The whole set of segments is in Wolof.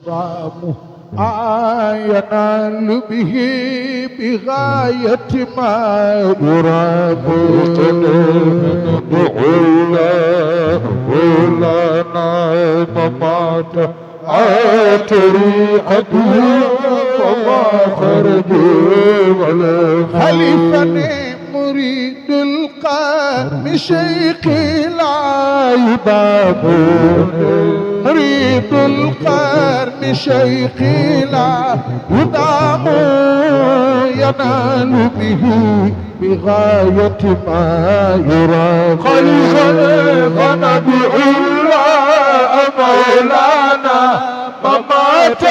يضام ينال به بغاية ما يرام لنا ممات طريقته وما خرج ولا خليفة مريد القرن شيخي لا يباب مريد القرن شيخي لا يدام ينال به بغاية ما يرام خليفة ندعو الله مولانا ممات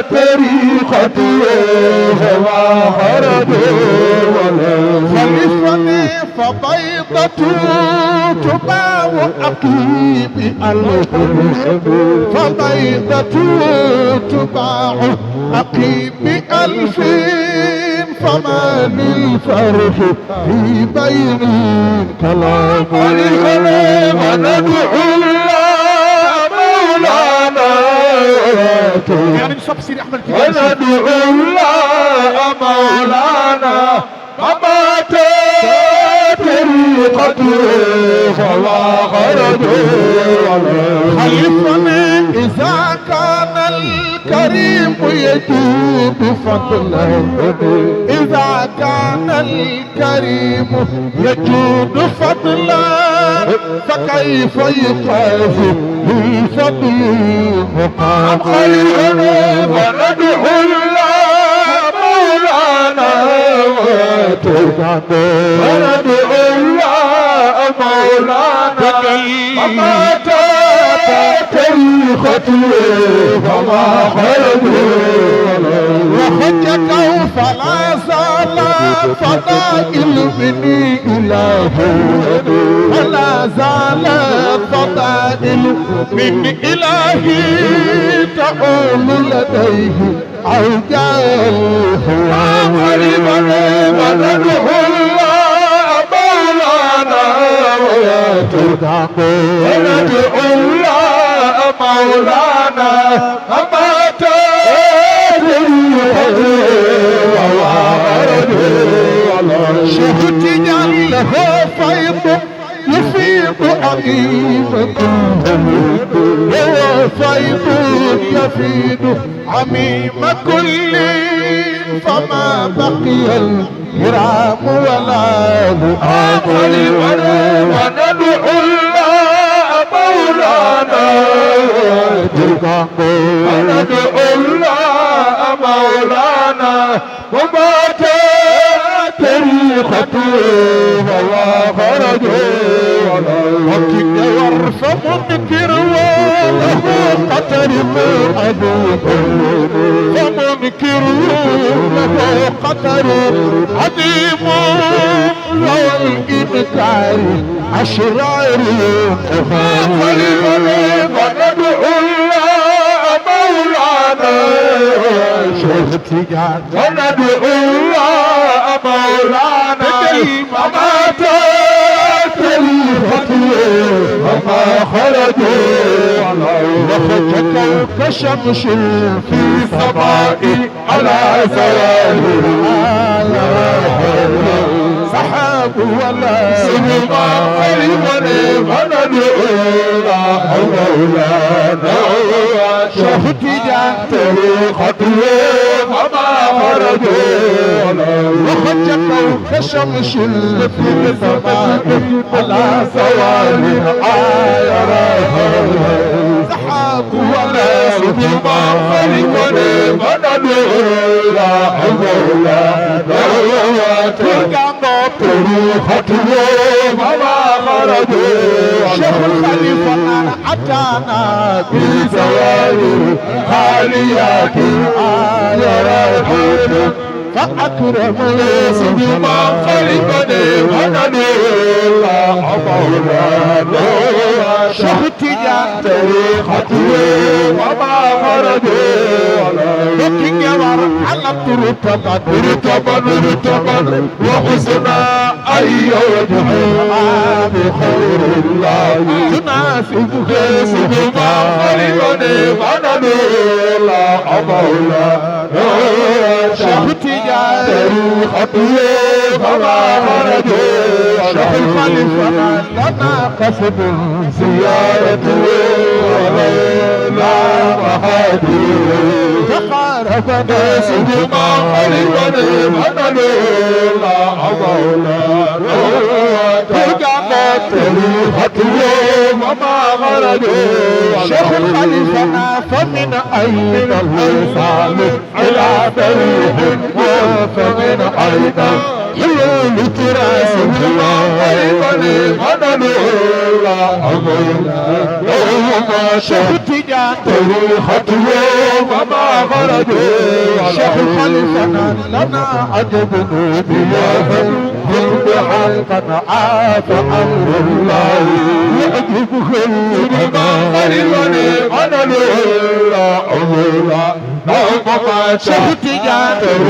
طريقته وما خرج ولا خليفني فبيضته تباع أقيم ألف فبيضته تباع أقيم ألف فما للفرح في بين كلام خليفة ندعو يعني نصب سيدي احمد وندعو الله مولانا ممات طريقته فما خرج خليفنا اذا كان الكريم يجود فضلا اذا كان الكريم يجود فضلا فكيف يقاس بالفضل مقام خليفنا وندعو الله مولانا وندعو الله مولانا ممات طريقته فما خرج وحجته فلا زال فضائل مني إله فلا زال فضائل من إلهي تعول لديه عوجاه وندعو الله مولانا وندعو الله مولانا ممات شهد له فيض يفيض عميمكم هو فيض يفيض عميم كل فما بقي الهرام ولا مؤامل وندعو الله مولانا وندعو الله مولانا ومات طريقته وما خرج وكن يرفع منكر وله قتل عدو فمنكر له قتل عظيم لو الإنكار أشرار وندعو الله مولانا وندعو الله مولانا ممات طريقته وما خرجوا وخجلوا كشمس في سماء على زواهر سحاب ولا سما خليفني وندعو الله مولانا شفت طريقته وما خرجوا وخجلوا كشمس في سماء على زواهر سحاب ولا سما خليفني وندعو الله مولانا طريقته وما خرجوا شيخ الخليفة أتانا بزواير خاليات آيات فأكرم سبما خليفني وندعو الله مولانا شيخ تجاه طريقته وما خرجوا لكن يمر على ترتبا وحسنا أي وجه بخير الله تناسب سبما خليفني وندعو مولانا شيخ تجاري خطيب فما خرجوا شيخ الخليفة لنا قصد زيارته ولنا محادير تقاربنا سجما قريبا منلولا مولانا طريقته وما غرجوا شيخ الخليفة فمن أين الوصال إلى طريق وفمن أين حلول تراس ما قريبا منلولا مولانا شيخ طريقته وما غرجوا شيخ الخليفة لنا عجب بياه حقا عاف أمر الله يعجب كل ما غربني أنا لولا أمولا ما شفت جاته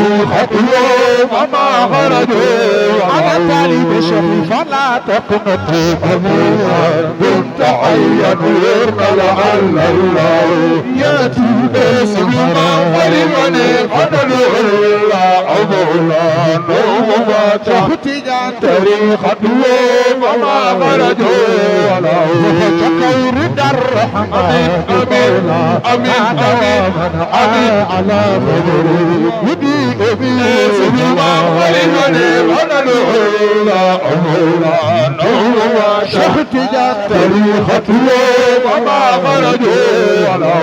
وما غرجوا على طالب شفي فلا تقنطوا أمولا كنت حيا غيرنا لعل الله يأتي باسم ما غربني أنا لولا أمولا ما شفت طريقته وما خرجوا ولا تقول الرحمن امين امين امين على بدر يديك باسم ما ولمني ونلولا أمولا نوما شخت طريقته وما خرجوا ولا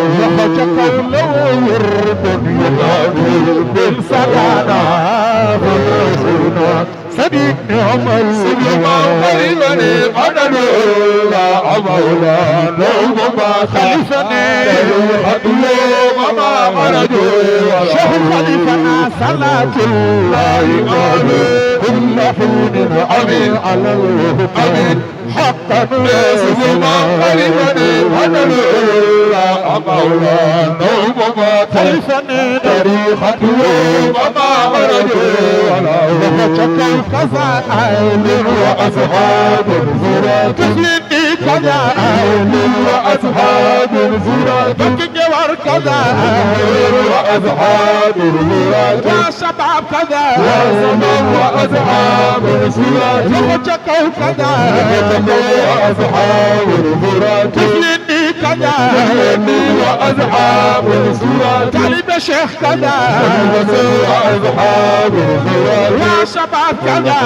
تقول لو يرد بالسلامة صديق عمر سلما قريبني قدلولا مولا نوما خلفني وما خرجوا شيخ خليفنا صلاة الله عليه كل حين أمين على الأمين حقا سلما قريبني قدلولا مولا نوما خلفني طريقته وما خرجوا كذا آل وأصحاب الزرار تفلني كذا آل وأصحاب الزرار تكجور كذا آل وأصحاب الزرار وشباب كذا وصمم وأصحاب الزرار تكجور كذا آل وأصحاب الزرار تفلني كذا آل وأصحاب الزرار طالب شيخ كذا وأصحاب الزرار وشباب كذا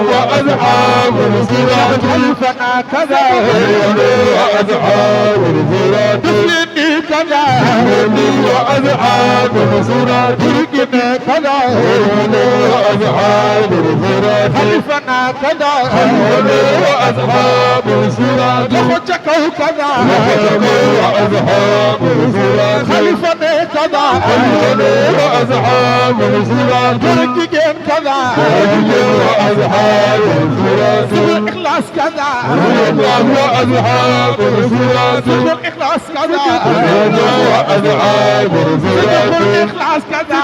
وأصحاب الزرار خلفنا كذا وأصحاب الزرار تفلني كذا وأصحاب الزرار تركنا كذا وأصحاب الزرار خلفنا كذا وأصحاب الزرار لخجكوا كذا وأصحاب الزرار خلفنا كذا وأصحاب الزرار تركنا كذا وأصحاب الزرار سر الإخلاص كذا وأصحاب الزرار سر الإخلاص كذا وأصحاب الزرار سر الإخلاص كذا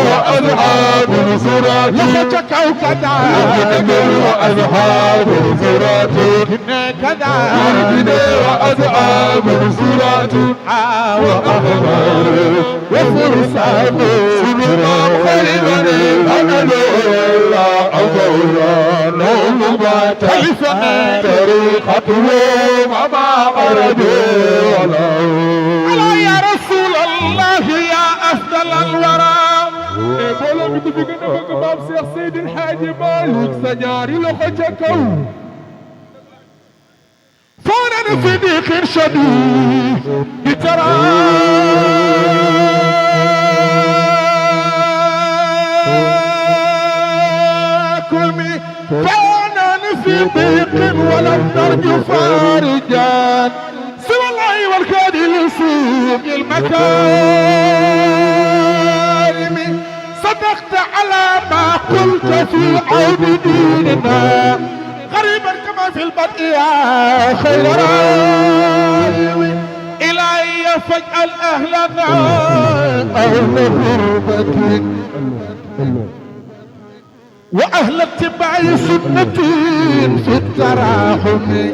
وأصحاب الزرار لخجكوا كذا وأصحاب الزرار كنا كذا وأصحاب الزرار وأخبار وفرسان سلما خيرني أنا لولا أولى نوما تلفني طريقته وما خرجوا ألا يا رسول الله يا أفضل الورى بولو بتفقنا بقباب شيخ سيد الحاج مالك سجاري لخجكو فونا في ضيق شديد بترى فانا في ضيق ولم نرجو فارجا سوى الله والكاد لسوق المكارم صدقت على ما قلت في عود ديننا غريبا كما في البدء يا خير راوي إلهي فاجعل أهلنا أهل غربة وأهل اتباع سنة في التراحم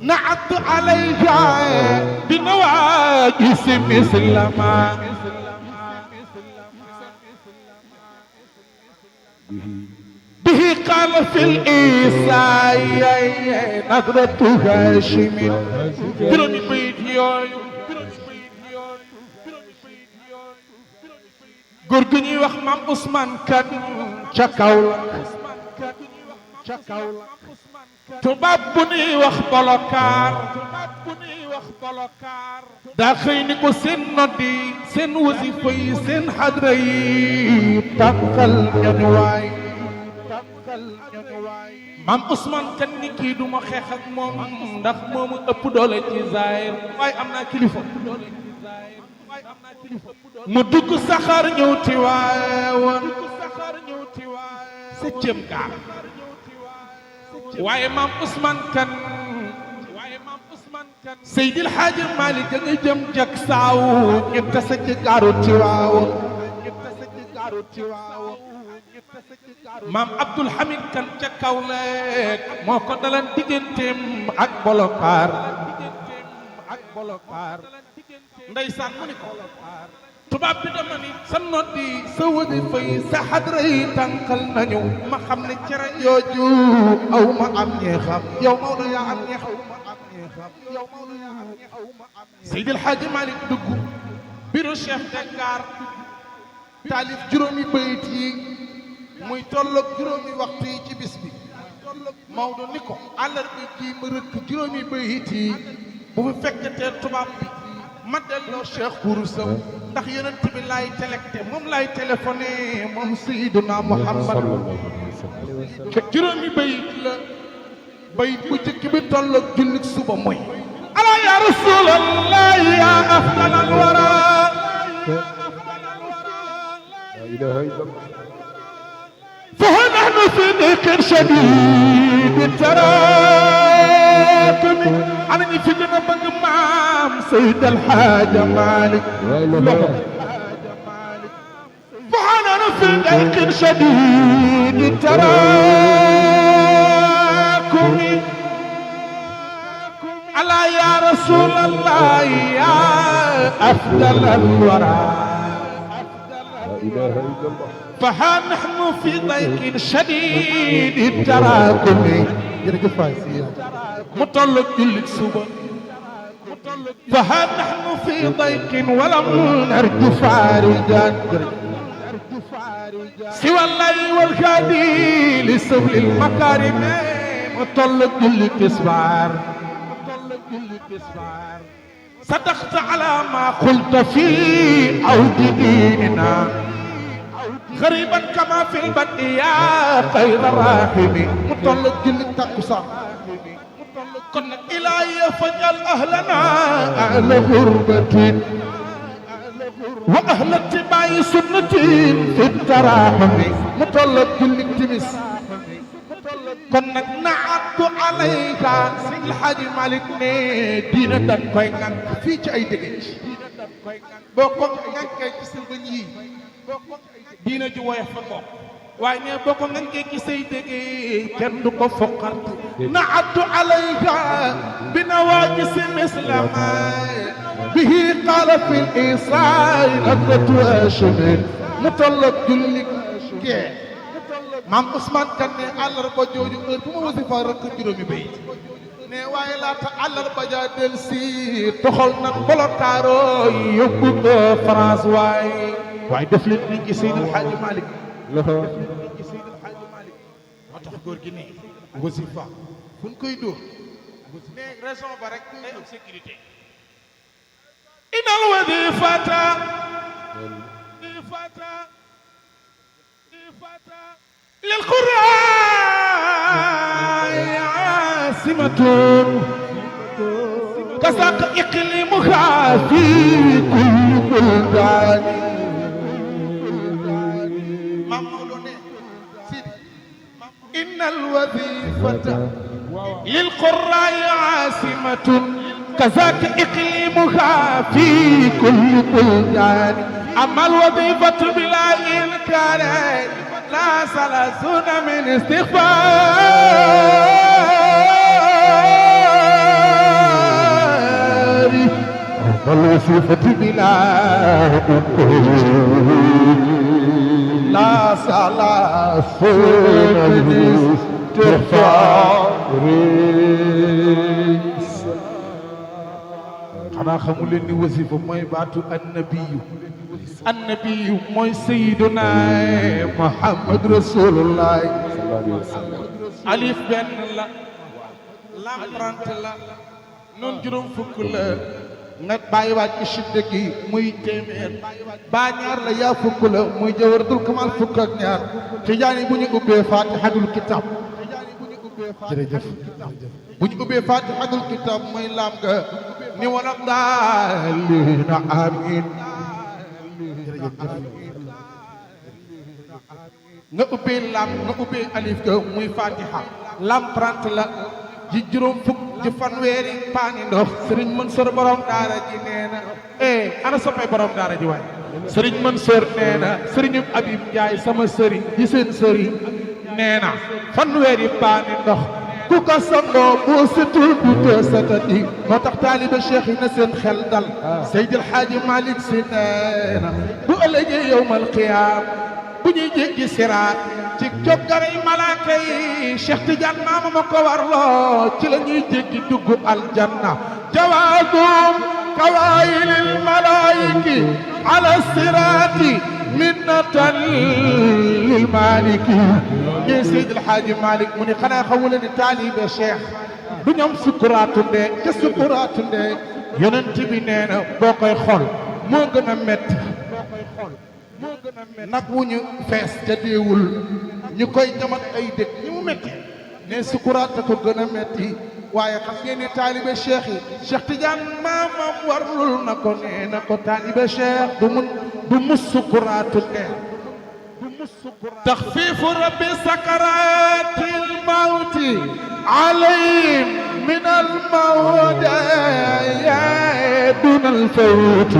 نعت عليها بنواجس مثل ما به قال في الإيساء نظرة هاشم بروني بيت يويو غورغني واخ مام عثمان كان تشاكاولا tubaab bu nuy wax bolokaar daa xëy ni ko seen noddi seen wasifa yi seen xadra yi tànkal ñoñu waay maam Ousmane kan ni kii du ma xeex ak moom ndax moomu ëpp doole ci zaahir waaye am naa kilifa mu dugg saxaar ñëw ti waawoon septième gaar waaye maam Ousmane kan Seydil Hadji Malick nga jëm jak saaw ñu tase ci gaaru Tiwaawoon maam Abdoul Hamid kan ca Kaolack moo ko dalan digganteem ak bolokaar ndeysaan mu ni ko tubaab bi dama ni sa noddi sa wasifa yi sa xadra yi tànkal nañu ma xam ne cere jooju aw ma am ñeexam yow Maodo yaa am ñeexam Seydi El Hadji Malick dugg bureau chef de gare taalif juróomi bayit yi muy tolloog juróomi waxtu yi ci bis bi Maodo ni ko àllarba ji ma rëkk juróomi bayit yi bu mu fekkatee tubaab bi ma delloo Cheikh kurusam ndax yonent bi laay télécté moom laay téléphoné moom Seydina Muhammad juróomi bayit la bayit bu jëkk bi tolloog jullit suba mooy ala ya rasulallah ya afdal al wara la ilaha illallah fa nahnu fi diqin shadid tarakum ana ñi fi gën a bëgg maam Seydi El Hadji Malick fa nahnu fi diqin shadid tarakum ala ya rasulallah ya afdal al wara la ilaha illallah فها نحن في ضيق شديد التراكم مطلق جلد سوبا فها نحن في ضيق ولم نرجو فارجا سوى الليل والهادي لسبل المكارم مطلق جلد كسبار صدقت على ما قلت في عود ديننا غريبا كما في البدء يا خير الراحم مطلق جل التقصى كن إلهي فاجعل أهلنا أهل غربة وأهل اتباع سنة في التراحم مطلق جل التمس كن نعد عليك سيد الحاج مالك ني دينا دان كوي نانك في ci ay dëgëj boko ngankay ci sa bañ yi diina ju woyof fa bokk waaye ne boo ko ngankee ci say déggee kenn du ko foqal na addu alayka bi nawaajisi mislama bihi qaala fi l isaai nadratu ashmin mu tolloog julli gee maam Ousmane kan ne àllarba jooju heure bu ma wasifa rek juróomi bayit ne waaye laata àllarba jaa del si toxal nan bolokaaro yóbbu ko France waaye def leen ni ci Seydi El Hadji Malick moo tax góor gi ne wasifa fu ñu koy dóor ne raison ba rek day am sécurité inal wasifata lil qur'an asimatun kasaq iqlimuha fi kulli buldan إن الوظيفة للقراء عاصمة كذاك إقليمها في كل بلدان أما الوظيفة بلا إنكار لا ثلاثون من استغفار والوصفة بلا لا ثلاثون ترفع xanaa xamu leen ni wasifa mooy baatu annabiyu annabiyu mooy sayyiduna Muhammad rasulullah alif benn la lam 30 la noon juróom fukk la nga bàyyiwaat ci shidda gi muy téeméer baa ñaar la yaa fukk la muy jawharatul kamal fukk ak ñaar tijaani bu ñu ubbee fatihatul kitab jërëjëf bu ñu ubbee fatihatul kitab mooy laam nga ni wala daalina amin jërëjëf nga ubbee laam nga ubbee alif ga muy fatiha laam 30 la ji juróom fukk ji fanweeri paani ndox sëriñ Mansour borom daara ji nee na ana soppay borom daara ji waay sëriñ Mansour nee na sëriñu Abib Njaay sama sëriñ di seen sëriñ nee na fanweeri paani ndox ku ko sangoo boo setul du te satati moo tax taaliba cheikh yi na seen xel dal Seydil Haaji Malick Si nee na bu ëllëgee yowmal qiyaam bu ñuy jéggi siraat ci joggaray malaaka yi Cheikh Tidiane maama ma ko warloo ci la ñuy jéggi dugg aljanna jawaazum kawaayilil malaayiki ala siraati minnatan lil maliki ñi Seydil Haaji Malick mu ni xanaa xamu leen ni taalibe Cheikh du ñoom sukuraatu ndee ca sukuraatu ndee yonent bi nee na boo koy xool moo gën a métti nag wu ñu fees te deewul ñu koy jamat ay dëkk ñi mu métti ne sukuraat ko gën a métti waaye xam ngeen ne taalibe Cheikh yi Cheikh Tidiane maamam warlul na ko nee na ko taalibe Cheikh du mus sukuraatu ndee تخفيف رب سكرات الموت عليهم من الموت دون الفوت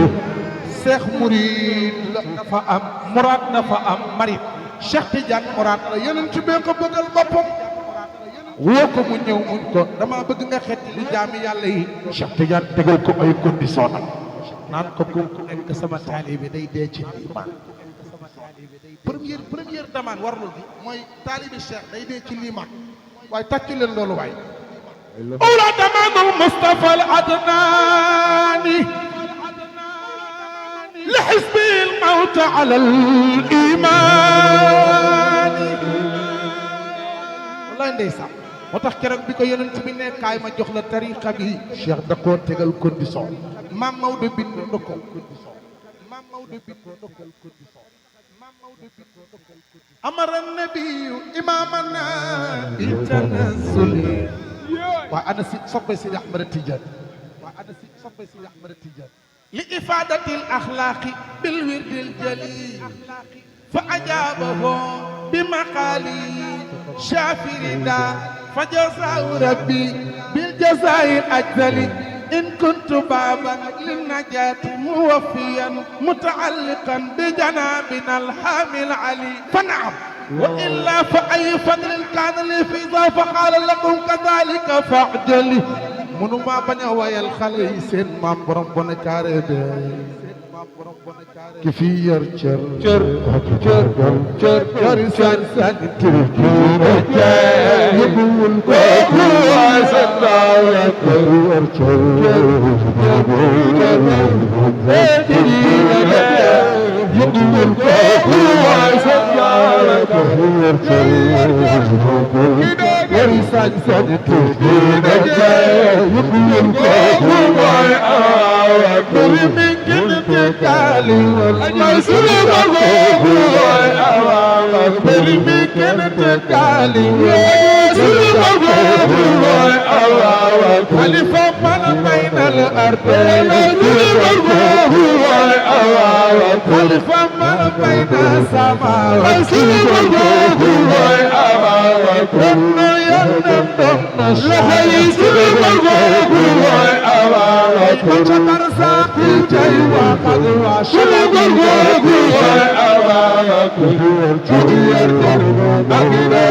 Cheikh Mouride la dafa am Mourad dafa am Marit Cheikh Tidiane Mourad la yeneen ci bee ko bëggal boppam woo ko mu ñëw muñ ko dama bëgg nga xet li jaami yàlla yi Cheikh Tidiane tegal ko ay condition nag naan ko ku nekk sama taalibe day dee ci liimaan première demande warlul bi mooy taalibe Cheikh day dee ci liimaan waaye tàcc leen loolu waay ula demande Mustafa al Adnani li xisbi al mawt ala al iman wallaay ndeysaan moo tax keroog bi ko yonent bi ne kaay ma jox la tariqa bi Cheikh da koo tegal condition maam Maodo bind na ko maam Maodo bind na ko أمر النبي إمامنا بالتنزل وأنا صبي سيدي أحمد التجار لإفادة الأخلاق بالورد الجليل فأجابه بمقالي شافر دا فجزاه ربي بالجزاء الأجزل إن كنت بابا للنجاة موفيا متعلقا بجنابنا الحامل علي فنعم وإلا فأي فضل كان لي في ذا فقال لكم كذلك فاعجلي منو ما بني ويا الخلي سين ما برم بنكاري كفير چر چر چر چر چر سان سان تركينا يقول كفو سدايا كفير چر يقول كفو سدايا كفير چر سان سان تركينا يقول كفو كالي والله سلام الله برمي كنت كالي سلام الله خليفة من بين الأرض سلام الله خليفة من بين السماء سلام الله كنا يندم نشهي سلام الله كنا ساقي جيوا قدوا شلق الغوغوا أواما كدور كدور أغنى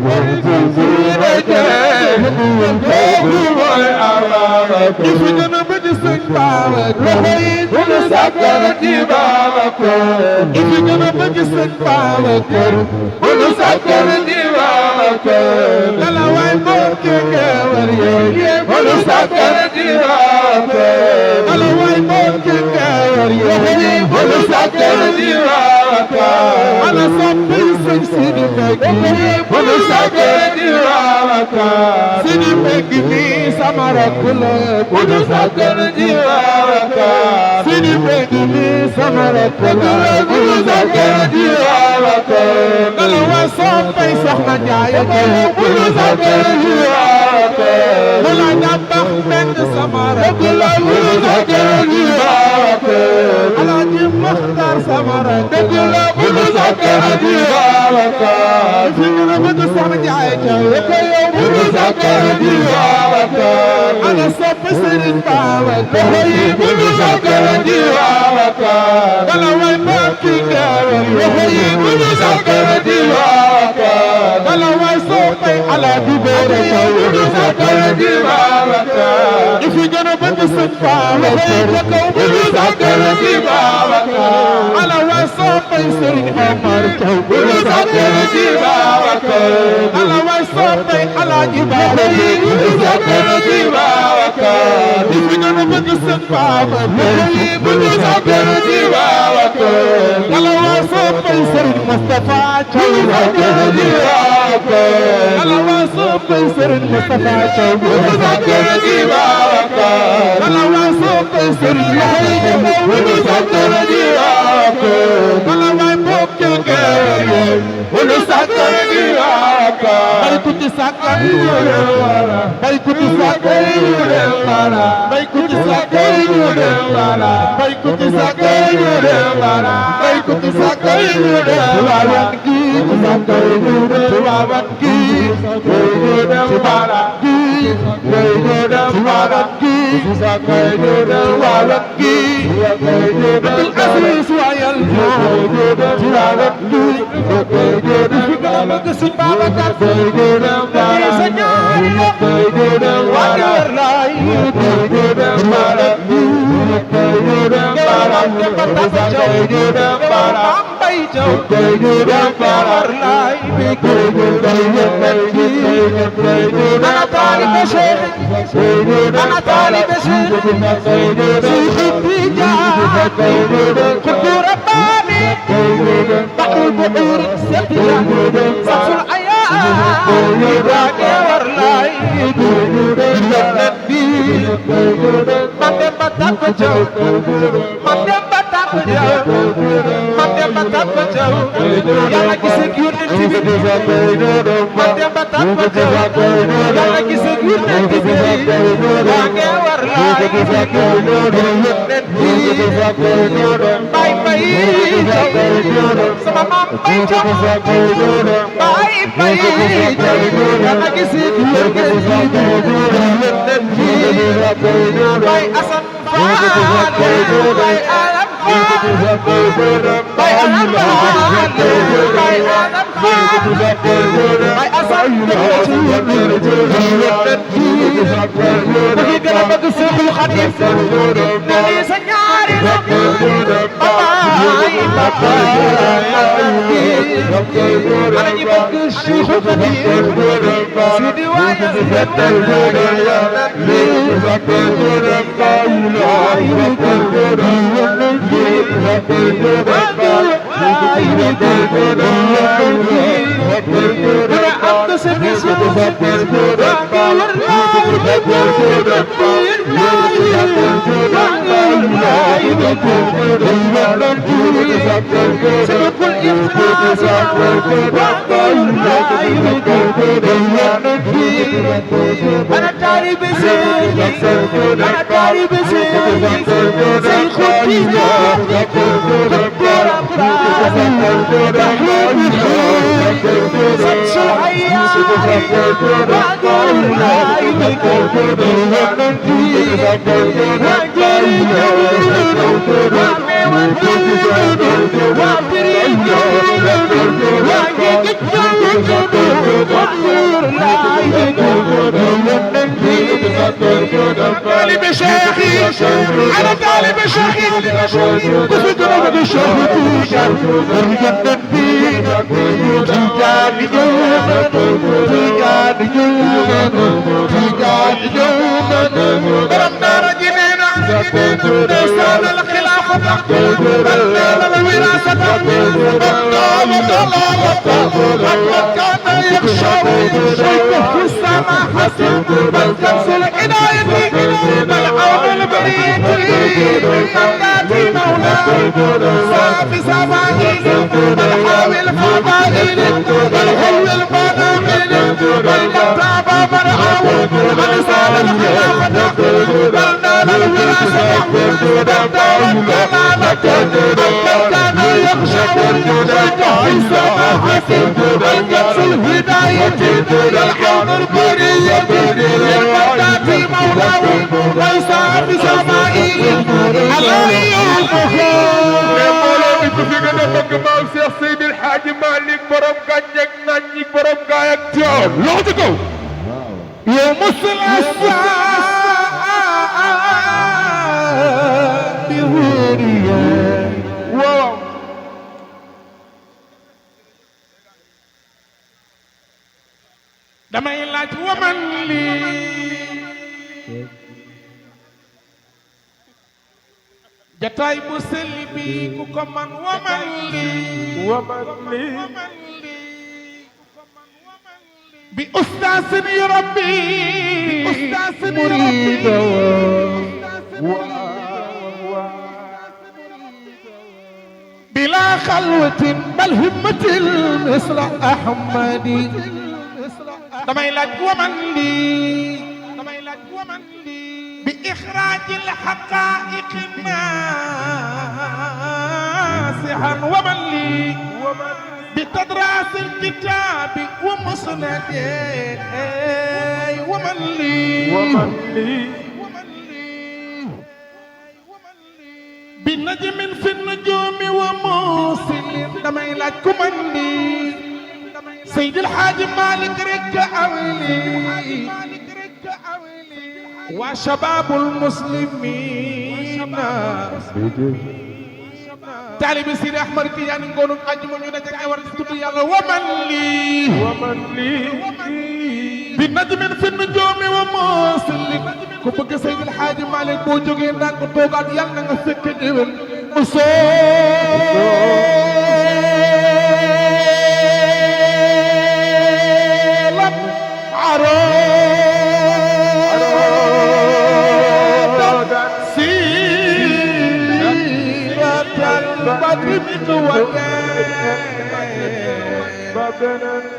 والتزير جاهدوا الغوغوا أواما ñi fi gën a bëgg sëñ Babacar loxo yi bu nu sàggan ci Babacar ñi fi gën a bëgg sëñ Babacar bu nu sàggan ci Babacar lala waay mbokk gewar yee bu nu sàggan ci Babacar lala waay mbokk gewar yee bu nu sàggan ci Babacar ana soppi sëñ Sidi Mbeg bu nu sàggan ci Babacar Sidi Mbeg mi sama rakk la bu nu sàggan ci Babacar Sidi Mbeg mi sama rakk la bu nu sàggan ci Babacar lala waay soppi Soxna Njaay bu nu sàggan ci Babacar wala ñambax benn sama rakk la bu nu sàggan ci Babacar Alaaji Muxtaar sama rakk la bu nu sàggan ci Babacar fi nga bëgg Soxna Njaay ca bu nu sàggan ci Babacar ana sopp Sëriñ Babacar bu nu sàggan ci Babacar wala way mbokki gewar bu nu sàggan ci Babacar wala way soppay Alaaji Beere Caw bu nu sàggan ci Babacar ñi fi gën a bëgg Sëriñ Babacar bu nu sàggan ci Babacar ala way soppay Sëriñ Omar Caw bu nu sàggan ci Babacar ala way soppay Alaaji Baaba bu nu sàggan ci Babacar ñi fi gën a bëgg Sëriñ Babacar bu nu sàggan ci Babacar ala way soppay Sëriñ Moustapha Caw bu nu sàggan ci Babacar ala way soppay Sëriñ Moustapha Caw bu nu sàggan ci Babacar ala way soppay Sëriñ Yaxya bu nu sàggan ci Babacar ala way mbokk gewar bu nu sàggan ci Babacar bay kuti sàggan bay kuti sàggan bay kuti sàggan bay kuti sàggan bay kuti sàggan waawan gi waawan gi waawan gi Abdul Aziz wayal fi gën a bëgg Sëñ Babacar sa ñaari wagar lay أنا طالب شيخ أنا طالب شيخ شيخ التجاه قلت رباني بحر البحور سقيا صف الأيام راجع ورلاي Yàlla gis ak yonent bi man dem ba tàpp ca Yàlla gis ak yonent bi yaa ngi war laay yonent bi bay bay sama maam bay ca bay bay Yàlla gis ak yonent bi bay Asan Faal bay Alam bay Alam bay Alam bay Asan gën a bëgg Seexul Xadiim nani sa ñaari baay ana ñi bëgg Seexul Xadiim Sidi waaye أنا طالب سيدي أنا طالب سيدي سيد خطيبي دكتور شمس الحياة وعدور لايبك وعدور لايبك طالب شيخي على طالب شيخي كفي قرب الشيخ ورجعنا فينا تجاني جونا تجاني جونا تجاني جونا ضربنا رجلنا نسال الخلافة بلنا الوراثة بطال كان يخشى شيخه في السماء حسن بل كنس العناية بل عون البريد من ذاتي مولاه صافي سماهين بل حاوي الفضائل بل هو المناخل بل متاب مرعاو عن سال الخلافة بل نال الوراثة بل دار الكلامة بل كان يخشى شيخه في السماء حسن بل كنس الهداية للحوض البرية للمدات مولاه ليس بسمائه علي الأخوة في قدمك مال شيخ سيد الحاج مالك برم كنجك نانيك برم كايك جاب لوحدكم يوم الثلاثاء بهورية واو damay laaj waman lii jataay bu sell bi ku ko man waman lii bi ustaasin yurabbi muriida bila xalwatin bal himmatil misla ahmadi damay laaj waman lii bi ixraajil xaqaa'iqi naasihan waman lii bi tadraasil kitaabi wa musnadi waman lii bi najmin fi nujuumi wa muusilin damay laaj ku man lii سيد الحاج مالك رك أولي وشباب المسلمين تعالي بسير أحمر كيان نقولون أجمع ينجك ورسول يالله ومن لي بالنجم في النجوم وموصل كبك سيد الحاج مالك بوجوغين ناك توغات يالله نسك جيول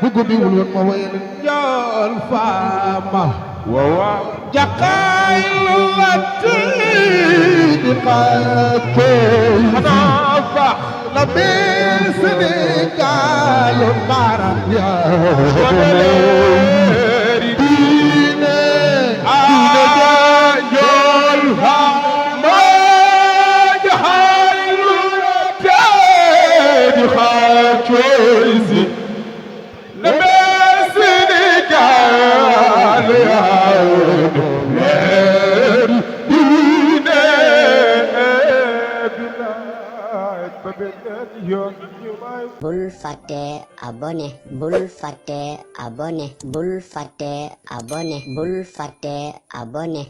بقبي ولون مويل يا الفامة جقايل التي قاتل نافع لبيس نقال القرن يا دينا يا الفامة جقايل التي قاتل bul fàtte abonné bul fàtte abonné bul fàtte abonné bul fàtte abonné